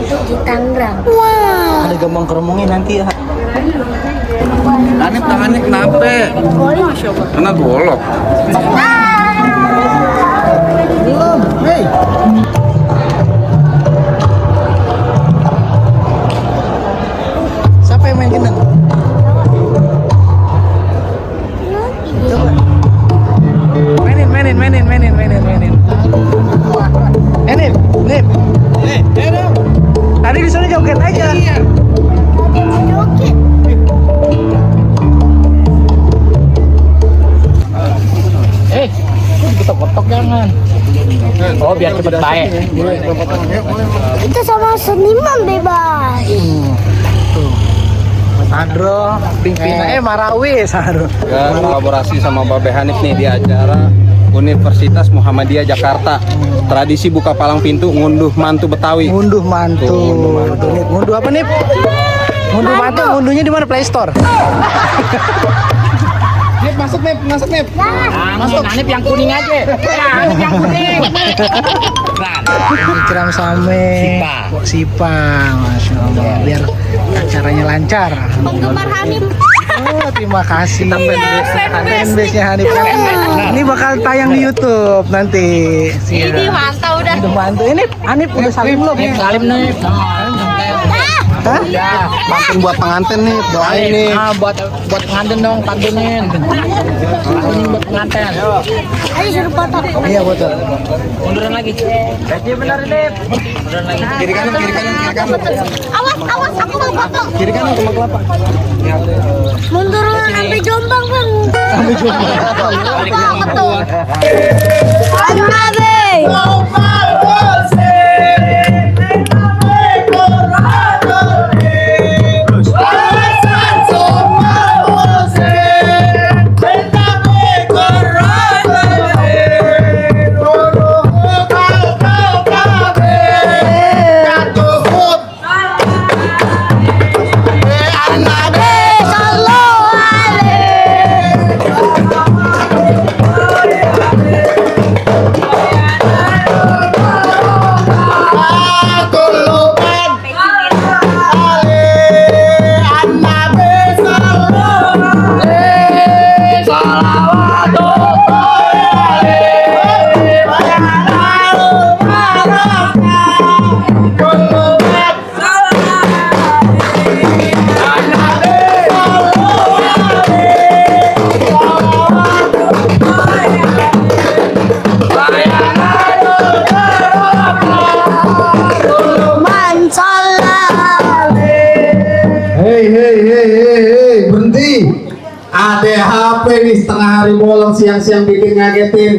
di Tangerang. Wow. Ada gampang keromongin nanti ya. Anip tangannya kenapa? Kena golok. Belum. Hei. Siapa yang main gendang? Coba. Mainin. Nip. Tadi disuruh joget aja. Joget. Kotok jangan. Oh, biar cepet baik. Kita sama seniman bebas. Tuh. Mas Andro, pimpinan Marawi Sandro. Ya, kolaborasi sama Babe Hanif nih di acara Universitas Muhammadiyah Jakarta. Tradisi buka palang pintu ngunduh mantu Betawi. Ngunduh mantu. Ngunduh apa nih? Ngunduh mantu. Ngunduhnya di mana? Play Store. Masuk Nip. Masuk. Anip yang kuning aja. Anip yang kuning. Ciram Same. Sipang. Masya Allah. Biar acaranya lancar. Penggemar Hanif. Oh, terima kasih. Fanbase-nya Hanif. Ini bakal tayang di YouTube nanti. Ini mantap udah. Udah bantu. Ini Hanif udah salim belum? Salim nih. Hah? Ya, Makin buat pengantin nih, doain nih. buat pengantin dong, pantunin. Pantunin buat pengantin. Ayo suruh foto. Iya betul. Munduran lagi. Jadi benar ini. Munduran lagi. Kiri kanan. Awas, aku mau foto. Kiri kanan sama kelapa. Mundur sampai Jombang, Bang. Foto. Hei, berhenti. Ada HP nih setengah hari bolong siang-siang bikin ngagetin.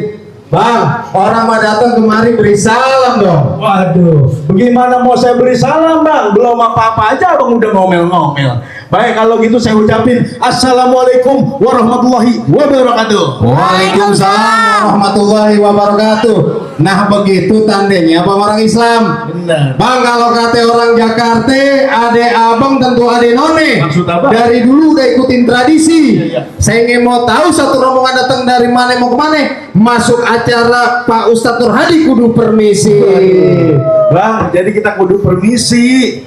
Bang, orang mah datang kemari beri salam dong. Waduh, bagaimana mau saya beri salam bang? Belum apa-apa aja bang udah ngomel-ngomel. Baik, kalau gitu saya ucapin Assalamualaikum warahmatullahi wabarakatuh. Waalaikumsalam warahmatullahi wabarakatuh. Nah begitu tandanya apa orang Islam? Benar. Bang, kalau kata orang Jakarta, ade abang tentu ade none. Maksud apa? Dari dulu udah ikutin tradisi. Iya. Saya ingin mau tahu satu rombongan datang dari mana mau kemana. Masuk acara Pak Ustadz Nur Hadi kudu permisi. Bang, jadi kita kudu permisi.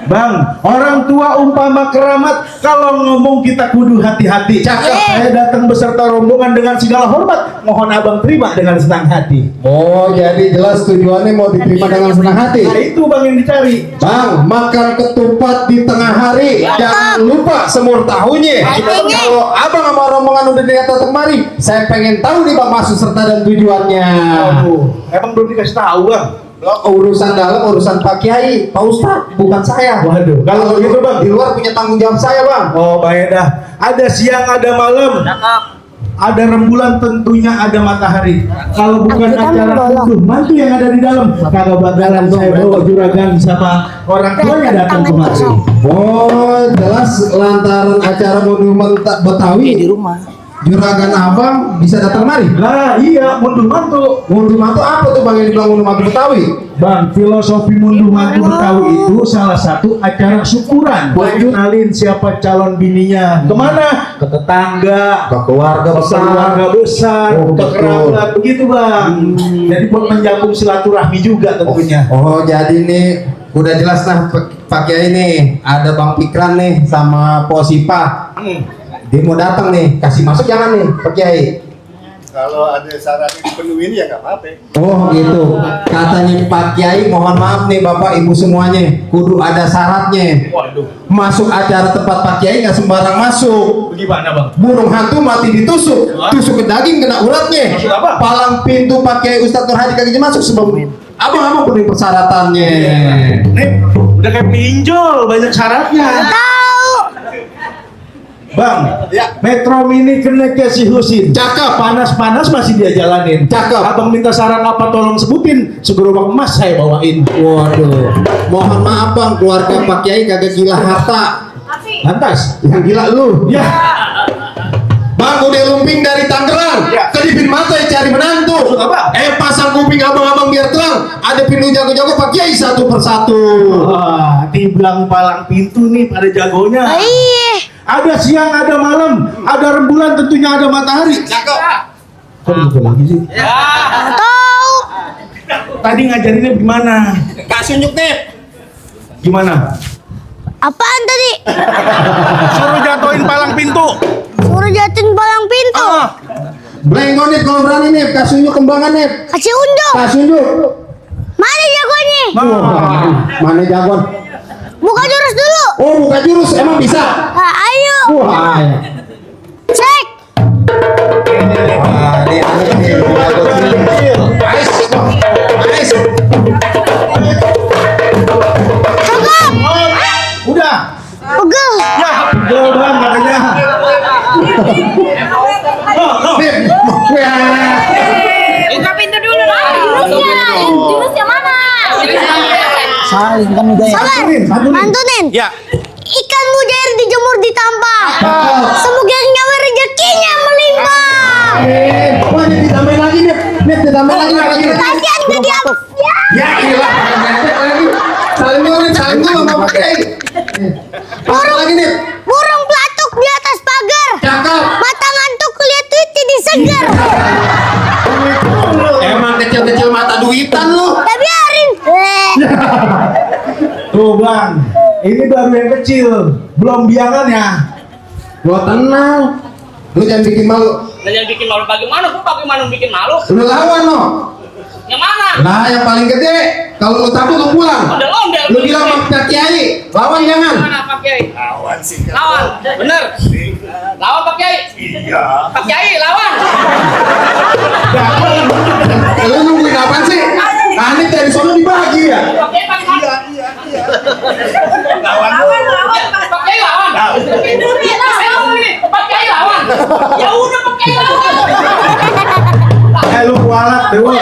Bang, orang tua umpama keramat, kalau ngomong kita kudu hati-hati. Cakep, saya datang beserta rombongan dengan segala hormat. Mohon abang terima dengan senang hati. Oh, jadi jelas tujuannya mau diterima dengan senang hati. Nah itu bang yang dicari. Bang, makan ketupat di tengah hari. Jangan lupa semur tahunya. Kalau abang sama rombongan udah datang kemari, saya pengen tahu nih bang maksud serta dan tujuannya. Aduh, emang belum dikasih tahu bang. Loh, urusan dalam urusan Pak Kiai, Pak Ustadz, bukan saya. Waduh, kalau begitu bang, di luar punya tanggung jawab saya bang. oh baik dah. Ada siang, ada malam. Ada rembulan, tentunya ada matahari. Kalau bukan acara unduh mantu yang ada di dalam, kagak bakalan saya bawa juragan sama orang tuanya datang kemari. Oh, jelas lantaran acara monumen Betawi Di rumah. juragan abang bisa datang mari. Lah iya, munduh mantu. Mundur mantu apa tuh bang yang dibilang mundur mantu Betawi? Bang, filosofi munduh mantu Betawi itu salah satu acara syukuran buat kenalin siapa calon bininya kemana, ke tetangga, Ke keluarga besar. keluarga besar, Oh, ke betul. kerabat, begitu bang. Jadi buat menjambung silaturahmi juga tentunya. Oh, jadi nih udah jelas nah Pak Kiai nih, ada Bang Pikran nih sama Posipa. Dia mau datang nih, kasih masuk jangan nih Pak Kiai. Kalau ada syaratnya dipenuhin ya nggak apa-apa. Oh gitu, katanya Pak Kiai, mohon maaf nih Bapak Ibu semuanya, kudu ada syaratnya. Waduh, Masuk acara tempat Pak Kiai nggak sembarang masuk. bagaimana bang? Burung hantu mati ditusuk, tusuk ke daging kena uratnya. Maksud apa? Palang pintu Pak Kiai Ustadz Nur Hadi kagak masuk sebab abang-abang penuhi persyaratannya. Nih, udah kayak pinjol, banyak syaratnya. Tahu. Bang, Ya. Metro Mini kena kasih Husin. Cakep. Panas-panas masih dia jalanin. Cakep. Abang minta saran apa tolong sebutin. Segerobak emas saya bawain. Waduh, mohon maaf bang, keluarga Pak Kiai kagak gila harta. Lantas? Yang gila lu. Ya. Bang udah lumping dari Tangerang, Ya. kedipin mata cari menantu. Maksud apa? Pasang kuping abang-abang biar terang. Ada pintu jago-jago Pak Kiai satu persatu. Wah, timbang palang pintu nih pada jagonya. Iya. Ada siang, ada malam, ada rembulan, tentunya ada matahari. Cakep. Kok gitu lagi sih? Tahu. Tadi ngajarinnya gimana? Kasih unjuk nih. Gimana? Apaan tadi? Suruh jatuhin palang pintu. Suruh jatuhin palang pintu. Blengo nih kalau berani nih, kasih unjuk kembangan nih. Kasih unjuk. Kasih unjuk. Mana jagonya? Mana jagoan? Buka jurus dulu. Oh buka jurus, emang bisa? Nah, ayo. Wah, Cek. wah, dia jago sini. Ais, ais. Cakep. Udah. Pegel. Ya, pegel bang makanya. Nih, wah. Buka pintu dulu. Jurusnya. Jurusnya mana? Saling kan udah ya. Sabar. Santunin. Mantunin. Ya. Ikan mujair dijemur di tampah. Semoga nyawa rezekinya melimpah. Wah, ini ditambahin lagi nih. Nih, ditambahin lagi. Kasihan gak dia? Ya. Ya, gila. Saling dulu sama Pak Kiai. Pasang lagi nih. Burung pelatuk di atas pagar. Cakep. Mata ngantuk lihat duit jadi segar. Emang kecil-kecil mata duitan lu. Ya biarin. Tuh bang, ini baru yang kecil, belum biangannya. Gua tenang. Lu jangan bikin malu. Dan yang bikin malu bagaimana? Gue bagaimana bikin malu? Lu lawan no. Yang mana? Nah, yang paling gede. Kalau lu takut lu pulang. Ondel-ondel. Lu bilang sama Pak Kiai, lawan jangan. Mana Pak Kiai? Lawan sih. Lawan. Bener. Lawan Pak Kiai. Iya. Pak Kiai lawan. Lu nungguin apaan sih? Aneh dari sono dibagi ya. Pak Kiai Pak Kiai. Lawan. Pak Kiai lawan. Saya ngomong ini. Pak Kiai lawan. Ya udah Pak Kiai lawan. Lu kualat dewa.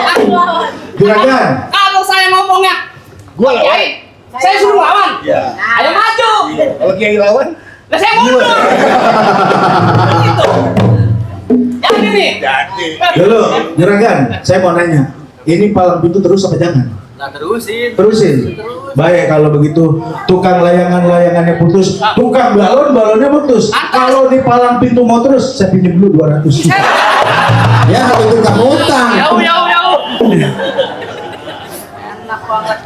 Juragan. Kalau saya ngomongnya, Gua Pak lawan. Kiai, saya suruh lawan. Iya. Ayo maju. Kalau Kiai lawan, Lah saya mundur. Gitu. Yang ini. jadi. Dulu, juragan, saya mau nanya. Ini palang pintu terus apa jangan? Nah terusin. Terusin. Baik kalau begitu, tukang layangannya putus, tukang balonnya putus. Kalau di palang pintu mau terus, saya pinjam dulu 200. Ya, itu tukang utang. Jauh. Enak banget.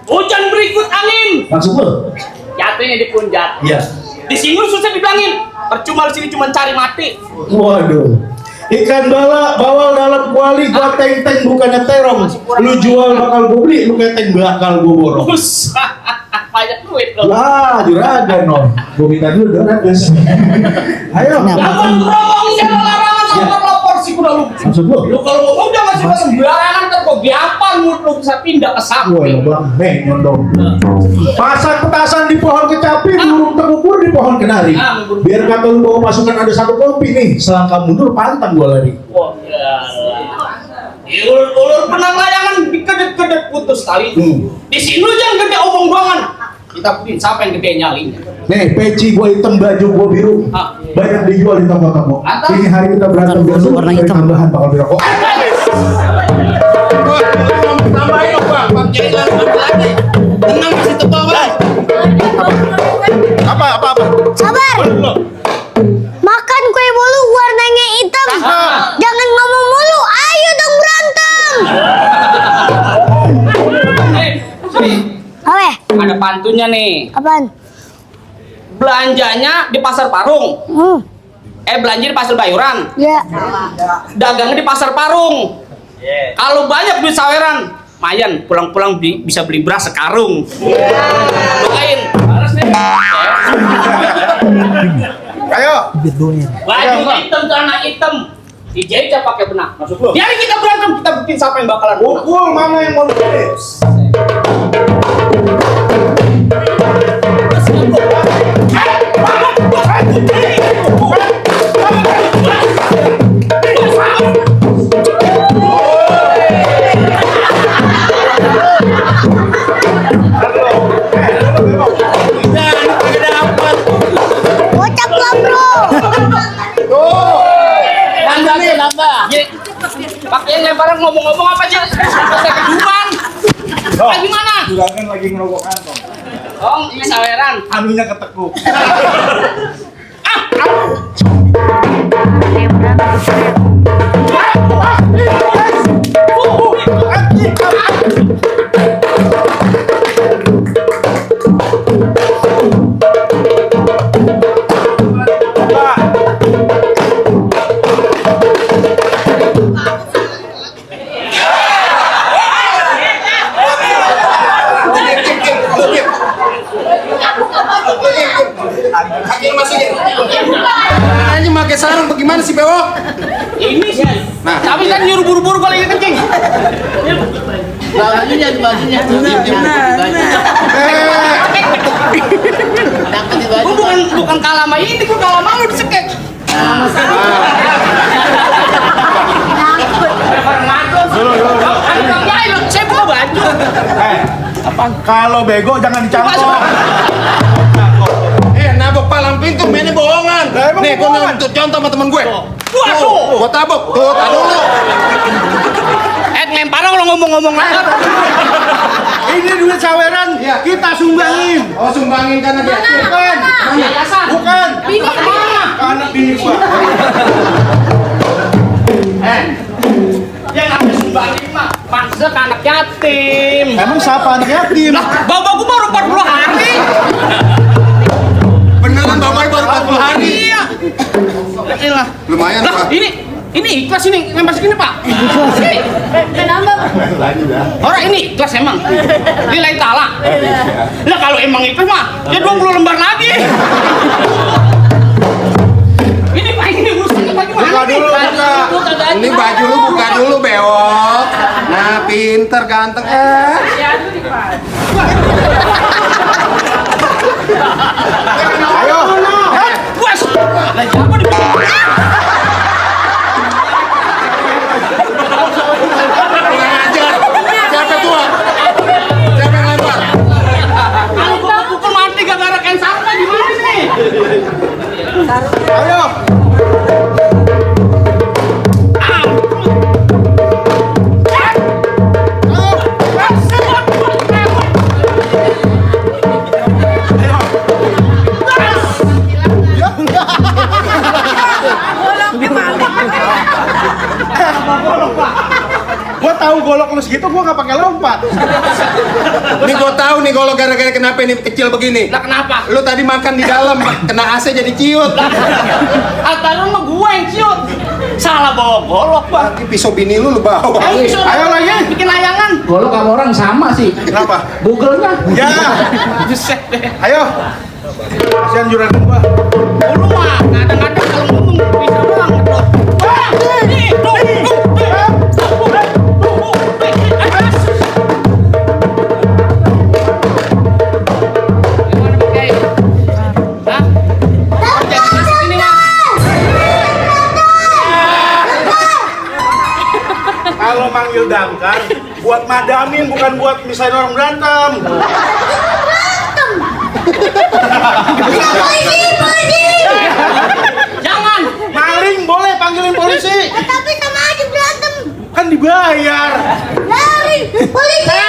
Hujan berikut angin. Maksud lo? Jatuhnya di punjat. Iya. Di sini susah dibilangin. Percuma di sini cuma cari mati. Waduh. Ikan bawal dalam kuali, gua teng-teng bukannya terong. Lu jual bakal gua beli, lu keteng bakal gua borong. Banyak duit loh. Lah, juragan no. Gua minta dulu 200. Ayo. Kamu ngomong jangan larangan sama lapor sih kuda lu. Maksud lo? Lu kalau ngomong jangan cuma sembarangan kan kok gampang lu bisa pindah ke Wah, samping. bang, nyondong. Pasang petasan di pohon kecapi, burung terkubur di pohon kenari. Biar kata lu bawa pasukan ada satu kopi nih, selangkah mundur pantang gua lari. Wah, ulur penang layangan dikedet-kedet putus tali. Di sini lu jangan gede omong doangan. Kita pun siapa yang gede nyalinya. Nih, peci gua hitam, baju gua biru. Banyak dijual di toko-toko. Ini hari kita berantem besok, warna dari hitam. tambahan bakal dirokok. Tambahin dong, Bang. Pak Kiai lagi. Tenang masih tebal, Bang. Apa? Sabar. Makan kue bolu warnanya hitam. Jangan ngomong mulu. Ayo dong berantem. Ada pantunnya nih. Apaan? Belanjanya di pasar Parung. Belanja di pasar Bayuran. Ya. Dagangnya di pasar Parung. Kalau banyak duit saweran, lumayan pulang-pulang bisa beli beras sekarung. Doain. Harus nih. Ayo. Baju hitam, celana hitam. Dijahit pakai benang. Biarin kita berantem, kita buktiin siapa yang bakalan menang. Pukul mana yang mau nulis? Kocak lah bro. Pakai lemparan ngomong-ngomong apa aja? Saya keduman. Gimana? Juragan lagi ngerokok kantong. Oh, ini saweran. Anunya ketekuk. Ini pakai sarung bagaimana sih bewok? Ini sih. Tapi kan nyuruh buru-buru kalau ini kencing. Gua bukan kalah sama ini, gua kalah sama lu disekek. Saya buka baju. Kalau bego jangan dicangkok. Nabok palang pintu, ini bohongan. Emang Nih, gua bohongan? untuk contoh sama temen gue. Waduh. Gua tabok. Tuh, taruh lu. Lempar lo ngomong-ngomong lagi. Ini duit saweran, kita sumbangin. Oh, sumbangin karena dia. Bukan. Yayasan. Bukan. Bini. Anak bini gua. Yang ada sumbangin mah maksudnya ke anak yatim. Emang siapa anak yatim? Lah, bapak gua baru 40 hari. Beneran bapak baru 40 hari. Iya. Iyalah. Lumayan, Lah, Pak. ini ikhlas ini lempar segini Pak. Sini. Orang ini ikhlas emang. Nilai talak. Lah kalau emang ikhlas mah ya 20 lembar lagi. Ini Pak ini urusannya bagaimana? Buka dulu, buka. Ini baju lu buka dulu, bewok. Nah, pinter, ganteng. Ayo. Bos. Lah siapa di Siapa tua? Siapa yang lempar? Kalau gua pukul mati gara-gara kain sarungnya gimana nih? Ayo. Gua tahu golok lu segitu, gua nggak pakai lompat. Nih gua tahu nih kalau gara-gara kenapa ini kecil begini. Lah kenapa? Lu tadi makan di dalam, kena AC jadi ciut. Antaran mah gua yang ciut. Salah bawa golok, Bang. Ini pisau bini lu bawa. Ayo lagi. Bikin layangan. Golok sama orang sama sih. Kenapa? Google-nya. Ya. Buset deh. Ayo. Kasihan juragan gua. Lu mah kadang-kadang kalau ngomong bisa banget loh. Nih, tuh. Gimana pakai? Hah? Jadi masuk ini mah. Kalau manggil damkar, buat madamin bukan buat misalnya orang berantem. Jangan. Maling boleh panggilin polisi. Tapi sama aja berantem. Kan dibayar. Lari, polisi.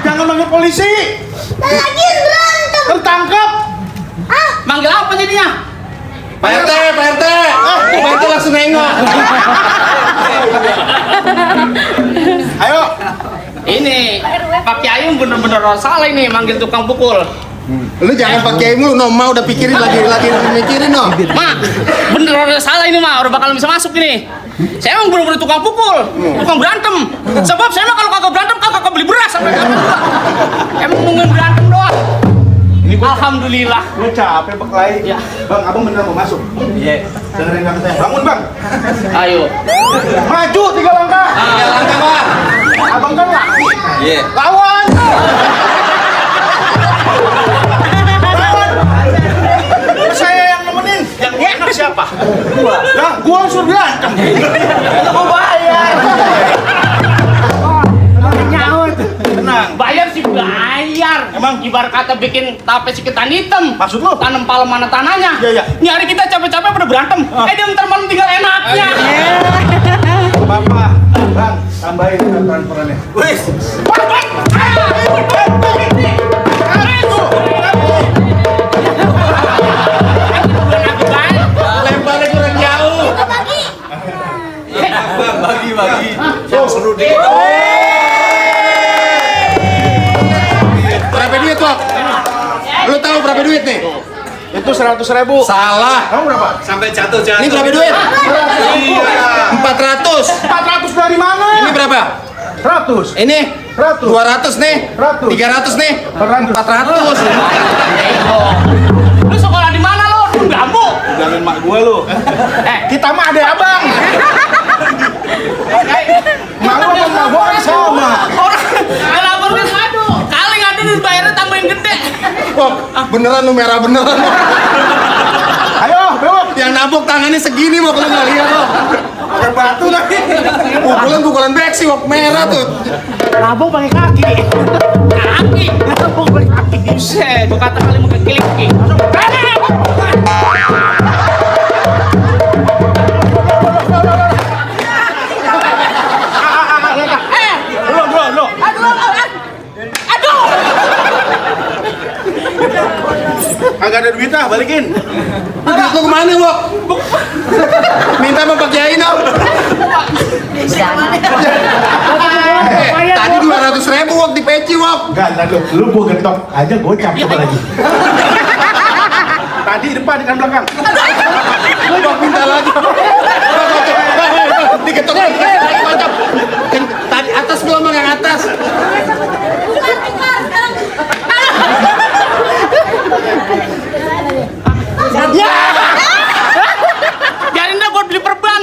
Jangan manggil polisi. Lagi berantem. Tertangkap. Manggil apa jadinya? Pak RT, Pak RT. Pak RT langsung nengok. Ayo. Ini Pak Kiai bener-bener salah ini manggil tukang pukul. Lu jangan pakai mulu, no, mau udah pikirin lagi mikirin, no. Mak, bener salah ini mak, orang bakal bisa masuk ini. Saya emang bener-bener tukang pukul, tukang berantem. Sebab saya mah kalau kagak berantem kagak beli beras sampai kapan juga. Emang nungguin berantem doang. Ini Alhamdulillah. gue capek Baklai. Ya. Bang, abang bener mau masuk. Iya. Dengerin kata saya. Bangun bang. Ayo. Maju 3 langkah. 3 langkah, Bang. Abang kan laki. Iya. Lawan. Saya yang nemenin. Yang enak siapa? Lah, gua suruh berantem. Gua bayar. Tenang. Bayar sih bayar. Emang? Ibarat kata bikin tape si ketan hitam. Maksud lu? Tanam pala mana tanahnya. Iya, iya. Nyari kita capek-capek pada berantem. Dia ntar malam tinggal enaknya. Bapak, bang, tambahin transferannya. Wis. Lemparnya kurang jauh. Bagi. Yang seru dikit. Berapa duit, Wak? Lu tahu berapa duit nih? Itu 100.000. Salah. Kamu berapa? Sampai jatuh. Ini berapa duit? 400. 400 dari mana? Ini berapa? 100. Ini 100. 200 nih. 100. 300 nih. 400. 400. Lu sekolah di mana lu? Di Bambu. Jangan mak gua lu. Kita mah ada abang. Mak gua sama mak gua kan sama. Orang kenapa kan aduh. Kali ngadu dibayarnya tambahin gede. Wak, beneran lu merah beneran. Ayo, bewok. Yang nabok tangannya segini, Wak, lu nggak lihat, Wak. Pakai batu lagi. Pukulan beksi, Wak, merah tuh. Nabung pakai kaki. Kaki. Nabung pakai kaki. Buset, gua kata kali mau ke kiliki. Lo. Aduh. Kagak ada duit ah, balikin. Duit lu kemana, Wak? Minta sama Pak Kiai, no. Tadi 200.000, Wak, di peci, Wak. Enggak, entar lu gua getok aja gocap coba lagi. Tadi depan kan belakang. Wak, minta lagi. Diketok lagi, kocap. Tadi atas belum, Bang, yang atas. Biarin dah buat beli perban.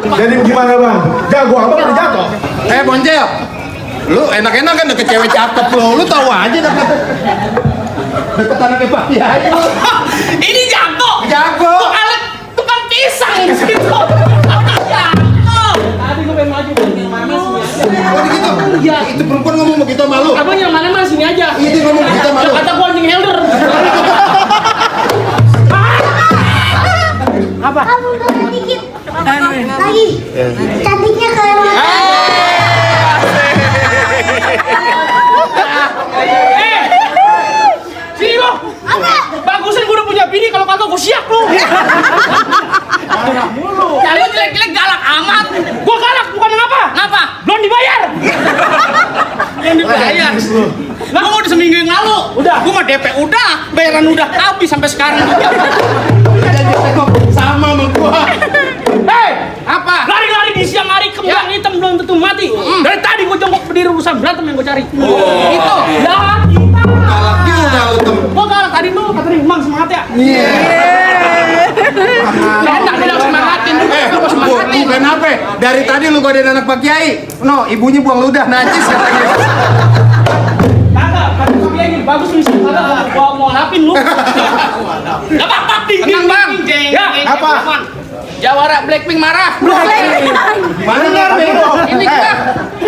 Jadi gimana bang? Jago abang udah jatuh. Boncel, lu enak-enak kan deket cewek cakep lu tahu aja deket anaknya Pak Kiai. Ini jago. Jago. Tukang pisang di situ. Jago. Tadi gue pengen maju yang mana sini aja. Oh gitu. Iya. Itu perempuan ngomong begitu malu. Abang yang mana sini aja. Itu ngomong begitu malu. Kata gue anjing helder. Apa? Kamu turun dikit. Lagi. Cantiknya kayak Sini lo. Apa? Bagusan gue udah punya bini kalau kagak gue siap lo. Jadi jelek-jelek galak amat. Gue galak bukan ngapa? Ngapa? Belum dibayar. Belum dibayar. Lah gue udah seminggu yang lalu. Udah. Gue mah DP udah, bayaran udah habis sampai sekarang. Sama sama gua. Hei, apa? Lari-lari di siang hari kembang hitam belum tentu mati. Dari tadi gue jongkok berdiri urusan berantem yang gue cari. Itu. Lah, kita. Galak juga lu tuh. Gue galak tadi lu kata nih, Mang semangat ya. Iya. Enak bilang semangatin. Gue semangatin. Bukan apa? Dari tadi lu godain anak Pak Kiai. No, ibunya buang ludah najis katanya. Kagak, kata Pak Kiai bagus nih sih. Kagak mau lapin lu. Apa pak ding ding bang? Ya, apa? Jawara Blackpink marah. Mana nih? Ini kita.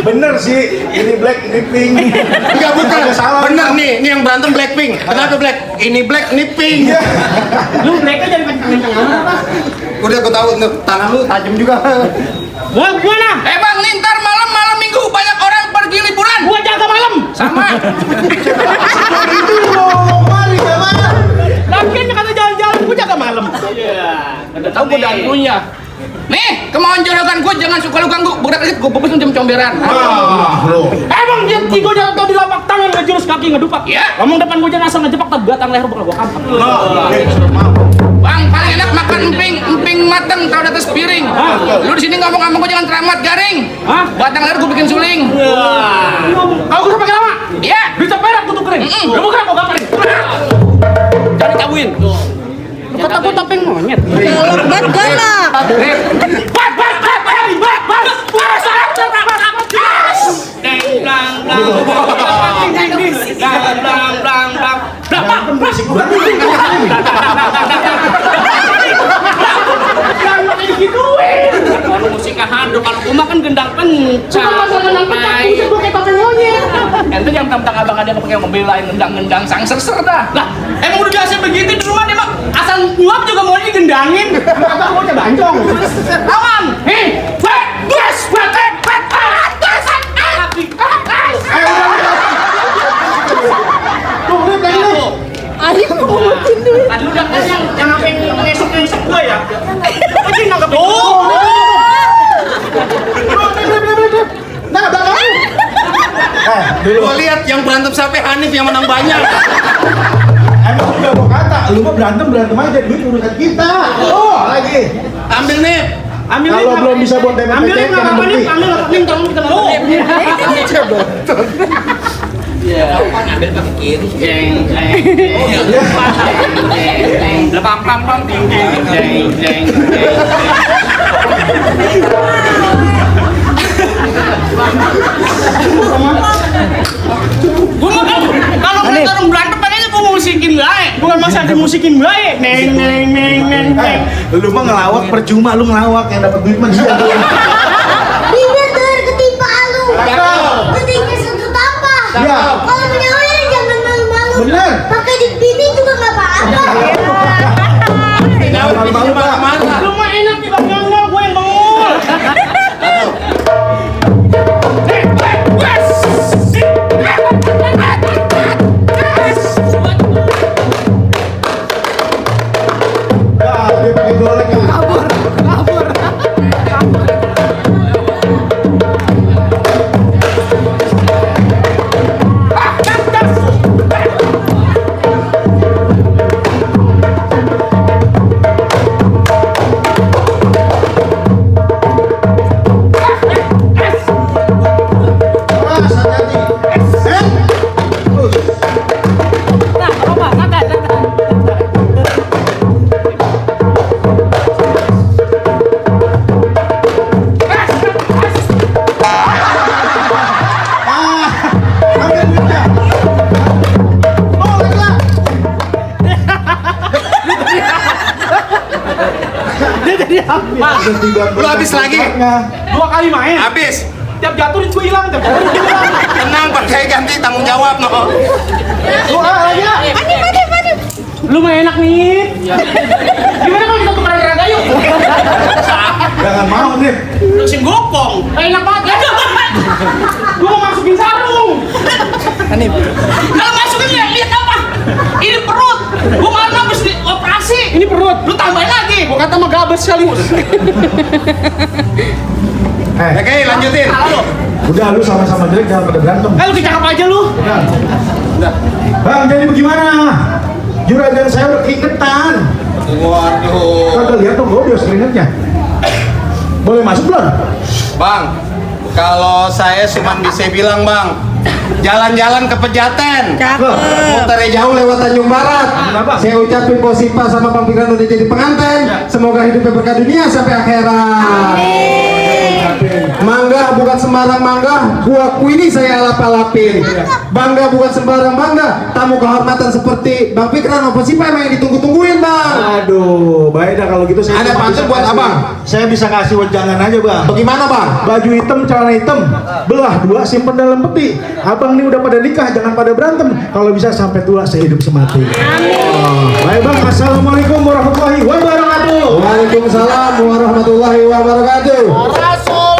Bener sih, ini black, ini pink. Enggak bukan. Nggak salah. Bener nih, ini yang berantem Blackpink. Kenapa Black? Ini Black, ini Pink. Lu mereka jadi kenceng-kenceng apa? Udah gua tahu tangan lu tajam juga. Gua gimana? Bang, nih ntar malam minggu banyak orang pergi liburan. Gua jaga malam. Sama. Itu mau mari gimana? Lagian kata jalan-jalan gua jaga malam. Iya. Udah tahu gua dandunya. Nih, Nih, kemauan jorokan gue jangan suka lu ganggu. Budak dikit gue bebas jam comberan. Emang dia tiga jatuh tau di lapak tangan ngejurus kaki ngedupak. Ya. Ngomong depan gue jangan asal ngejepak tak batang leher bakal gue kampak. Bang, paling enak makan emping mateng taruh di atas piring. Lu di sini ngomong-ngomong gue jangan teramat garing. Hah? Batang leher gue bikin suling. Kau gue pakai lama? Iya. Bisa perak kutu kering. Lu bukan mau gapain? Jangan cabuin. Lu kata gue topeng monyet. Lebat galak. Kalau musik handuk, kalau gua makan gendang pencak. Ente yang tentang abang ada pakai mobil lain gendang-gendang sang serser dah. Lah, emang udah biasa begitu di rumah dia mah asal nyuap juga mau digendangin. Kata gue udah bancong. Aman. Arif ngumutin duit. Tadi udah kan yang apa yang ngesek gua ya? Ini nangkep itu. Nah, belakang. Gua lihat yang berantem sampai Hanif yang menang banyak. Emang udah gua kata, lu mah berantem aja, duit urusan kita. Oh, lagi. Ambil nih. Ambil Kalau belum bisa buat DP, ambil jangan nggak apa-apa nih, bukti. ambil tolong kita lalu. Ngambil pakai kiri. Jeng jeng. Lepam pam pam ding ding jeng jeng. Gua mah kalau orang berantem pengennya gua musikin bae. Bukan masa dimusikin baik. Neng neng neng neng neng. Lu mah ngelawak percuma, lu ngelawak yang dapat duit mah dia. Bibir tuh ketimpa lu. Ketingnya satu tampah. Ya. Kalau punya orang jangan malu-malu. Bener. Pakai di bibir juga nggak apa-apa. Lu mah enak di belakang gue yang bengol. Ya, dia pakai golek ya. Awas, hati-hati. Ambil duitnya. Golek lah. Dia jadi ambil. Lu habis lagi. 2 kali main. Habis. Tiap jatuh gue hilang, tiap jatuh gue hilang. Tenang, pakai ganti tanggung jawab no. Lagi lah. Lu mah enak nih. Gimana kalau kita tukeran raga yuk? Jangan mau nih. Lu sing gopong. Enak banget. Gue mau masukin sarung. Kalau masukin lihat apa? Ini perut. Gua malam habis dioperasi. Ini perut. Lu tambahin lagi. Gua kata mah gabes kali. Oke, lanjutin. Udah lu sama-sama jelek jangan pada berantem. Lu kecakap aja lu. Bang, jadi bagaimana? Juragan saya udah keingetan. Waduh. Kagak lihat dong bios keringetnya. Boleh masuk belum? Bang, kalau saya cuma bisa bilang bang, jalan-jalan ke Pejaten. Muternya jauh lewat Tanjung Barat. Kenapa? Saya ucapin positif sama Bang Fikran udah jadi pengantin. Semoga hidupnya berkah dunia sampai akhirat. Mangga bukan sembarang mangga, buahku ini saya alap-alapin. Bangga bukan sembarang bangga, tamu kehormatan seperti Bang Fikran apa sih Pak yang ditunggu-tungguin bang? Aduh, baik dah kalau gitu saya Ada cuma pantun bisa buat kasih- abang? Saya bisa kasih wejangan aja bang. Bagaimana bang? Baju hitam, celana hitam, belah dua simpen dalam peti. Abang ini udah pada nikah, jangan pada berantem. Kalau bisa sampai tua sehidup semati. Amin. Baik bang, assalamualaikum warahmatullahi wabarakatuh. Waalaikumsalam warahmatullahi wabarakatuh. Rasul